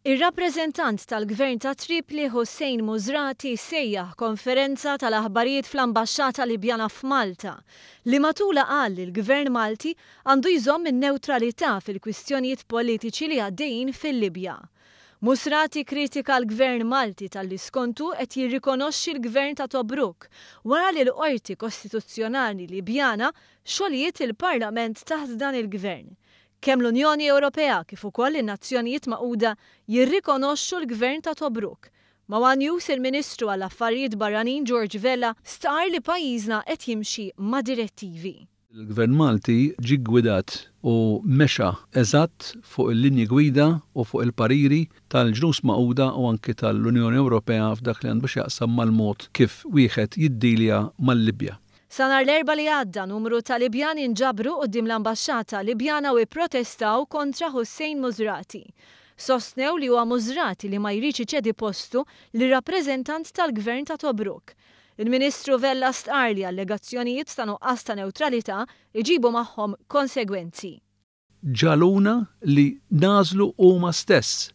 Ir-rappreżentant tal-Gvern ta' Tripli Hussein Musrati sejjaħ konferenza tal-aħbarijiet fl-Ambaxxata Libjana f'Malta li matulha qal li l-Gvern Malti għandu jżomm in-newtralità fil-kwistjonijiet politiċi li għaddejjin fil-Libja. Musrati kritika l-Gvern Malti talli skontu qed jirrikonoxxi l-Gvern ta' Tobruk wara li l-Qorti Kostituzzjonali Libjana xoljiet il-Parlament taħt dan il-Gvern. Kemm l-Unjoni Ewropea kif ukoll in-Nazzjonijiet Magħquda jirrikonoxxu l-Gvern ta' Tobruk. Ma' One News il-Ministru għall-Affarijiet Barranin George Vella stqarr li pajjiżna qed jimxi ma' direttivi. Il-Gvern Malti ġie ggwidat u mexa eżatt fuq il-linji gwida u fuq il-pariri tal-Ġnus Magħquda u anki tal-Unjoni Ewropea f'dak li għandu x'jaqsam mal-mod kif wieħed jiddilja mal-Libja. Sa nhar l-Erbgħa li għadda, numru ta' Libjani nġabru quddiem l-Ambaxxata Libjana u ipprotestaw kontra Hussein Musrati. Sostnew li huwa Musrati li ma jridx iċedi postu lir-rappreżentant tal-Gvern ta' Tobruk. Il-Ministru Vella stqarr li allegazzjonijiet ta' nuqqas ta' newtralità jġibu magħhom konsegwenzi. Ġagħluna li nagħżlu huma stess.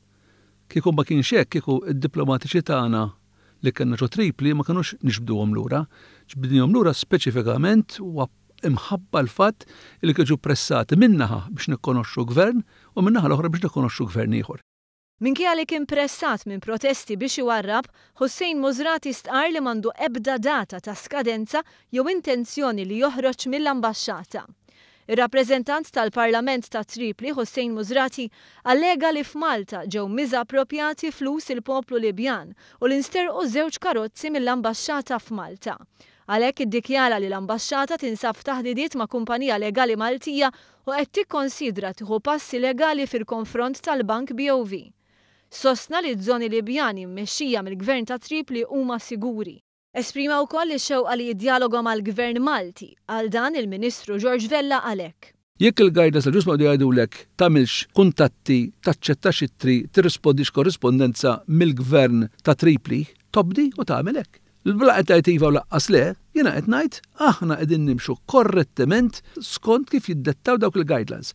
Kieku ma kienx hekk, kieku d-diplomatiċi tagħna li kellna ġo Tripli ma kinux niġbduhom lura. Ġbidnihom lura speċifikament u imħabba l-fatt li kienu ġew pressati minn naħa biex nikkonoxxu gvern u min-naħa l-oħra biex nikkonoxxu gvern ieħor. Minkejja li kien pressat minn protesti biex iwarrab, Hussein Musrati stqarr li m'għandu ebda data ta' skadenza jew intenzjoni li joħroġ mill-ambaxxata. Ir-rappreżentant tal-Parlament ta' Tripli, Hussein Musrati, allega li f'Malta ġew miżapropjati flus il-poplu Libjan u li nsterqu żewġ karozzi mill-ambaxxata f'Malta. Għalhekk iddikjara li l-ambaxxata tinsab f'taħdidiet ma' kumpanija legali Maltija u qed tikkonsidra tieħu passi legali fil-konfront tal-Bank BOV. Sostna li z-zoni Libjani mmexxija mill-Gvern ta' Tripli huma siguri. Esprima wkoll ix-xewqa li jiddjaloga mal-Gvern Malti. Għal dan, il-Ministru George Vella qal hekk. Jekk il-guidelines tal-Ġnus Magħquda jgħidulek tagħmilx kuntatti, taċċettax ittri, tirrispondix korrispondenza mill-Gvern ta' Tripli, tobdi u tagħmel hekk. La qed ngħid iva u laqqas le, jiena qed ngħid aħna qegħdin nimxu korrettement skont kif jiddettaw dawk il-guidelines.